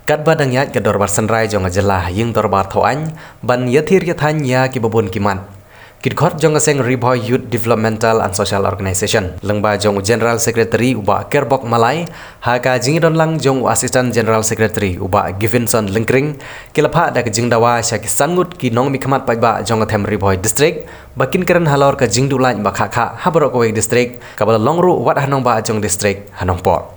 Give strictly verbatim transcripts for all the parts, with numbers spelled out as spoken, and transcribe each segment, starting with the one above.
Katba dang ïaid ka Dorbar Synrai jong ka jylla ha ïing dorbar thaw aiñ ban ïathir ïathain ïa kiba bun ki mat, ki dkhot jong ka seng Ri Bhoi Youth Developmental and Social Organization lyngba jong u General Secretary u Bah Kerbok Malai, ha ka jingïadon lang jong u Assistant General Secretary u Bah Givenson Lyngkring, ki la phah da ka jingdawa sha ki san ngut ki nongmihkhmat paidbah jong ka Them Ri Bhoi District ba kin kren halor ka jingduh lait ba khah khah ha baroh kawei ka district kaba la long ruh wat ha nongbah jong district ha Nongpoh.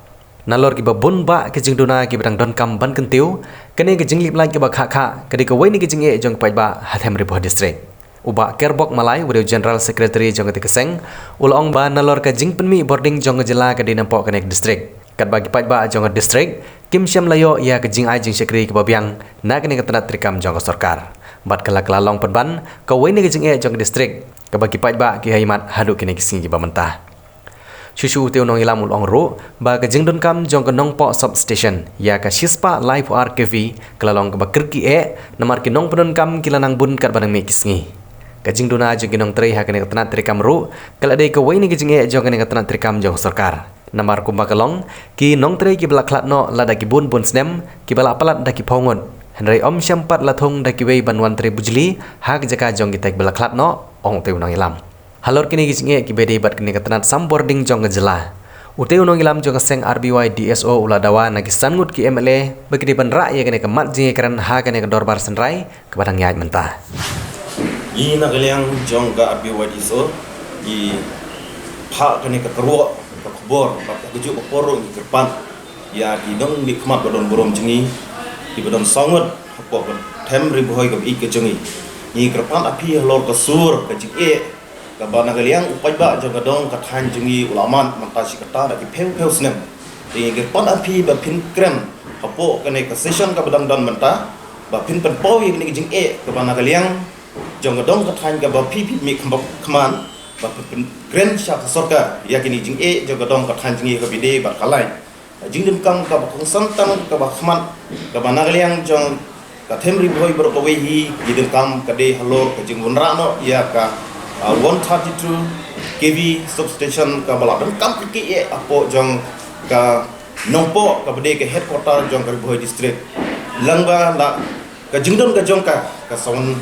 Nalor kiba bun bah ki jingduna kiba dang donkam ban kyntiew, kane ka jinglip lait kaba khah khah ka dei kawei na ki jingeh jong ki paidbah ha Them Ri Bhoi District. U Bah Kerbok Malai, u dei u General Secretary jong katei ka seng, u la ong ba nalor ka jingpynmih bording jong ka jylla ka dei napoh kane ka district, katba ki paidbah jong ka district kim shym la ïoh ïa ka jingai jingshakri kaba biang na kane ka tnat treikam jong ka sorkar. Bad ka la ka la long pynban kawei na ka jingeh jong ka district kaba ki paidbah ki ha ïa mat haduh kine ki sngi kiba mynta. Shuh shuh utei u nongïalam u la ong ruh ba ka jingdonkam jong ka Nongpoh Substation ïa ka shispah laiphew ar K V ka la long kaba kyrkieh namar ki nongpyndonkam ki la nang bun katba nang mih ki sngi. Ka jingduna jong ki nongtrei ha kane ka tnat treikam ruh ka la dei kawei na ki jingeh jong kane ka tnat treikam jong ka sorkar. Namar kumba ka long, ki nongtrei kiba la khlad noh lada ki bun bun snem kiba la palat da ki phew ngut, hynrei ym shym pat la thung da kiwei ban wan trei bujli ha ka jaka jong kita kiba la khlad noh, ong utei u nongïalam. Halor kine ki jingeh kiba dei bad kane ka tnat sam bording jong ka jylla, utei u nongïalam jong ka seng R B Y D S O u la dawa na ki san ngut ki M L A ba ki dei ban rah ïa kane ka mat jingïakren ha kane ka Dorbar Synrai kaba dang ïaid mynta. Ngi na ka liang jong ka R B Y D S O ngi phah kane ka kyrwoh, ka khubor bad ka kajuh ka por ruh ngi kyrpad ïa ki nongmihkhmat ba don burom jong ngi, kiba don saw ngut hapoh ka Them Ri Bhoi kaba ïeit ka jong ngi. Ngi kyrpad ha phi halor ka sur ka jingeh kaba na ka liang u paidbah jong ka dong ka thaiñ jong ngi u la mad mynta shi katta da ki phew phew snem. Te ngi kyrpad ha phi ba phin kren hapoh kane ka session kaba dang don mynta ba phin pynpaw ïa kine ki jingeh kaba na ka liang jong ka dong ka thaiñ kaba phi phi mihkhmat ba phin pyn-, kren sha ka sorkar ïa kine ki jingeh jong ka dong ka thaiñ jong ngi kaba ïadei bad ka lait. Ka jingdonkam kaba kongsan tang kaba khmat kaba na ka liang jong ka Them Ri Bhoi baroh kawei hi, ki donkam ka dei halor ka jingwanrah noh ïa ka, ah, one thirty-two K V substation kaba la donkam kyrkieh hapoh jong ka Nongpoh kaba dei ka headquarter jong ka Ri Bhoi District. Lyngba la ka jingdon ka jong ka, ka sa wan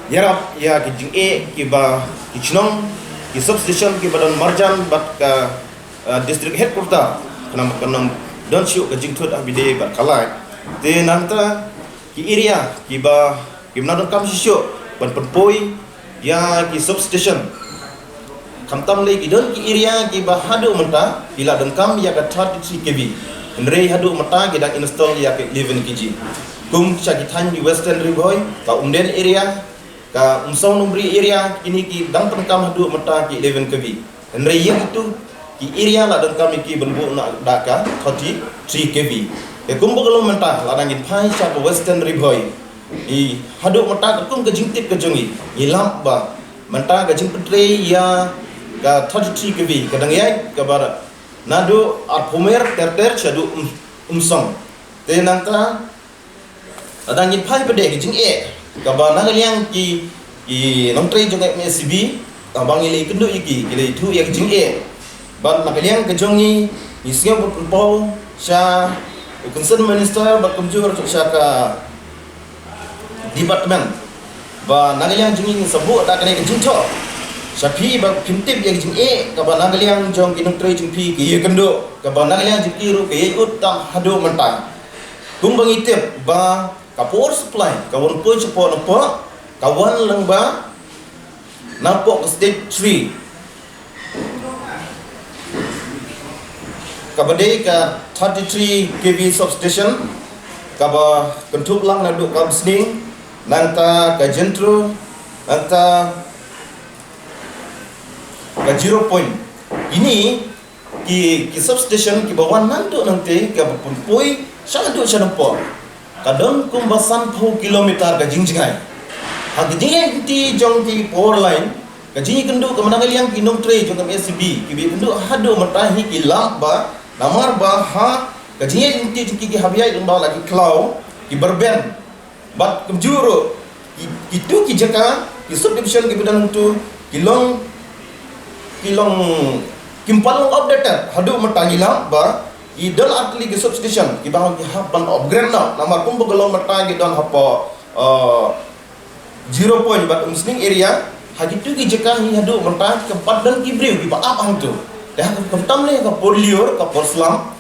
ïarap ïa ki jingeh kiba ki shnong, ki substation kiba don marjan bad ka, eh, district headquarter, khnang ba kan ym don shuh ka jingthut ha ba ïadei bad ka lait. Te nangta ki area kiba, kiba nang donkam shuh shuh ban pynpoi ïa ki substation. Khamtam lei ki don ki area kiba haduh mynta ki la donkam ïa ka thirty-three K V, hynrei haduh mynta ki dang install ïa ka eleven K V. Kum sha ki thaiñ ki Western Ri Bhoi, ka Umden area, ka Umsaw Numbri area, kine ki dang pyndonkam haduh mynta ki eleven K V. Hynrei ïa kitu ki area la donkam ïa ki ban buh noh da ka thirty-three K V. Te kumba ka long mynta, lada ngin phai sha ka Western Ri Bhoi, i haduh mynta katkum ka jingtip ka jong ngi, ngi lap ba mynta ka jingpyntrei ïa ka thirty-three K V ka dang ïaid kaba naduh Arphumer ter ter shaduh Um, Umsong. Te nangta lada ngin phai pat de ka jingeh kaba na ka liang ki, ki nongtrei jong ka M A C B, kaba ngi la ïakynduh ïa ki, ki la ïathuh ïa ka jingeh. Bad na ka liang ka jong ngi, ngi sngew ban pynpaw sha u concerned minister bad kumjuh sha ka department ba na ka liang jong ngi ngin sa buh da kane ka jingthoh sha phi ba phin tip ïa ka jingeh kaba na ka liang jong ki nongtrei jong phi ki ïakynduh, kaba na ka liang jong ki ruh ka ïaid ud tam haduh mynta. Kumba ngi tip ba ka power supply ka wan poi shapoh Nongpoh, ka wan lyngba napoh ka stage three, kaba dei ka thirty-three K V substation, kaba kynthup lang naduh ka Umsning, nangta ka Jentru, nangta ka Zero Point. Kine ki, ki substation kiba wan nangta nangta kaba pynpoi shaduh sha Nongpoh, ka don kumba sanphew kilometer ka jingjngai. Ha ka jingïaid lynti jong ki power line, ka jingïakynduh kaba na ka liang ki nongtrei jong ka M A C B kiba ïakynduh haduh mynta hi ki lap ba namar ba ha ka jingïaid lynti jong ki, ki hap ïaid lyngba la ki khlaw, ki byrben. Bad kumjuh ruh ki, kitu ki jaka, ki subdivision kiba don hangtu ki long, ki long, kim pat long updated haduh mynta. Ngi lap ba Ki don artylli ki substation kiba hap ban upgrade noh, namar kumba ka long mynta ki don hapoh, uh, Zero Point bad Umsning area, ha kitu ki jaka hi haduh mynta ki pat don ki briew kiba ap hangtu. Te ha ka khamtam lei ha ka por lyiur, ka por slem,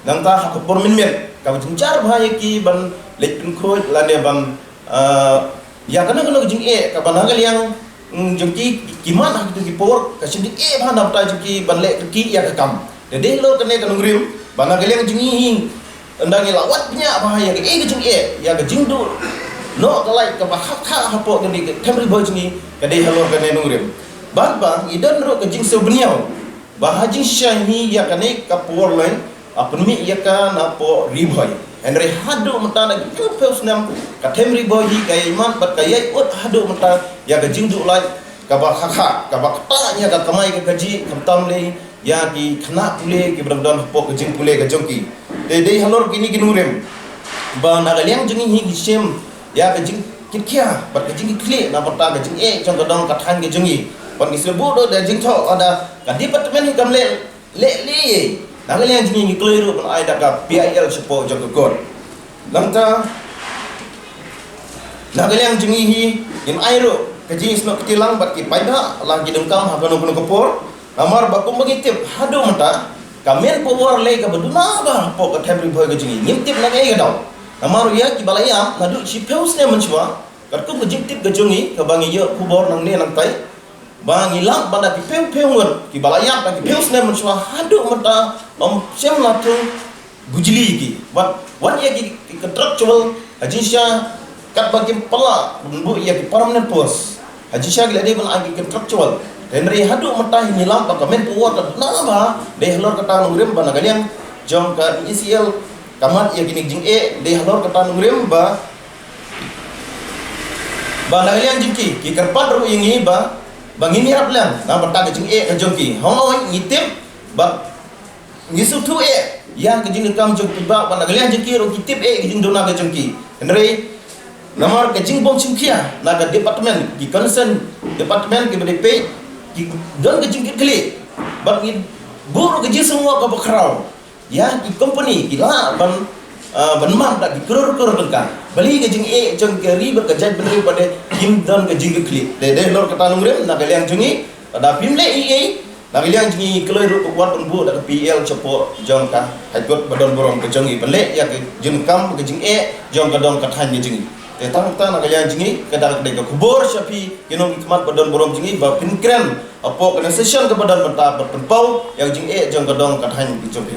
nangta ha ka por mynmiet kaba jynjar bha ïa ki ban leit pynkhuid lane ban, uh, ïa kano kano ka jingeh kaba na ka liang, mm, jong ki, ki man ha kitu ki por, ka shim jingeh bha na ka bynta jong ki ban leh kyrkieh ïa ka kam. Te dei halor kane ka nongrim ba na ka liang jong ngi hi, ynda ngi la wad bniah bha ïa kaei ka jingeh, ïa ka jingduh noh ka light kaba kha kha hapoh kane ka them Ri Bhoi jong ngi, ka dei halor kane nongrim. Bad ba ngi don ruh ka jingsngewbha ba ha jingshisha hi ïa kane ka power line, a pynmih ïa ka napoh Ri Bhoi. Hynrei haduh mynta na ki phew phew snem ka them Ri Bhoi hi ka ïai mad bad ka ïai ud haduh mynta ïa ka jingduh light kaba kha kha, kaba ktah ïa ka kamai ka kajih, khamtam lei ïa ki khynnah pule kiba dang don hapoh ka jingpule ka jong ki. Te dei halor kine ki nongrim ba na ka liang jong ngi hi ngi shim ïa ka jingkitkhia bad ka jingkitkhlieh na ka bynta ka jingeh jong ka dong ka thaiñ ka jong ngi. Bad ngi sngewbha da jingthoh lada ka department hi kam leh leh lei, na ka liang jong ngi ngi kloi ruh ban ai da ka P I L shapoh jong ka court. Nangta na ka liang jong ngi hi ngin ai ruh ka jingsnoh kti lang bad ki paidbah la ki donkam ha kano kano ka por. Namar ba kumba ngi tip haduh mynta ka manpower lei kaba duna bha hapoh ka them Ri Bhoi ka jong ngi, ngim tip na kaei ka daw. Namar ïa kiba la ïap naduh shiphew snem mynshuwa, katkum ka jingtip ka jong ngi kaba ngi ïoh khubor nangne nangtai, ba ngi lap ba da ki phew phew ngut kiba la ïap da ki phew snem mynshuwa haduh mynta ym shym la thung bujli ki. Wat, wat ïa ki, ki contractual ha jingshisha katba kim pat lah ban buh ïa ki permanent post, ha jingshisha ki la dei ban ai ki contractual. Hynrei haduh mynta hi ngi lap ba ka manpower ka duna bha. Dei halor kata nongrim ba na ka liang jong ka E C L ka mad ïa kine ki jingeh. Dei halor kata nongrim ba ba na ka liang jong ki ki kyrpad ruh ïa ngi ba, ba ngin ïarap lang na ka bynta ka jingeh ka jong ki. Hooid ngi tip bad ngi sngewthuh eh ïa ka jingdonkam jong ki paidbah, ba na ka liang jong ki ruh ki tip eh ka jingduna ka jong ki. Hynrei namar ka jingbym shimkhia na ka department, ki concern department kiba dei peit, ki don ka jingkitkhlieh bad ngi buh ruh ka jingsngewnguh kaba khraw ïa ki company ki lah ban, ah, ban mad da ki klur klur tyngka. Balei ka jingeh jong ka ri bad ka jaitbynriew pat de kim don ka jingkitkhlieh. Dei, dei halor kata nongrim na ka liang jong ngi, lada phim leh ei ei, na ka liang jong ngi ngi kloi ruh ka kwah ban buh da ka P I L shapoh jong ka High Court ba don burom ka jong ngi ban leh ïa ka jingkam ka jingeh jong ka dong ka thaiñ ka jong ngi. Te tang tang na ka liang jong ngi ka dang dei ka khubor sha phi ki nongmihkhmat ba don burom jong ngi ba phin kren hapoh kane session kaba don mynta ban pynpaw ïa ka jingeh jong ka dong ka thaiñ ka jong phi.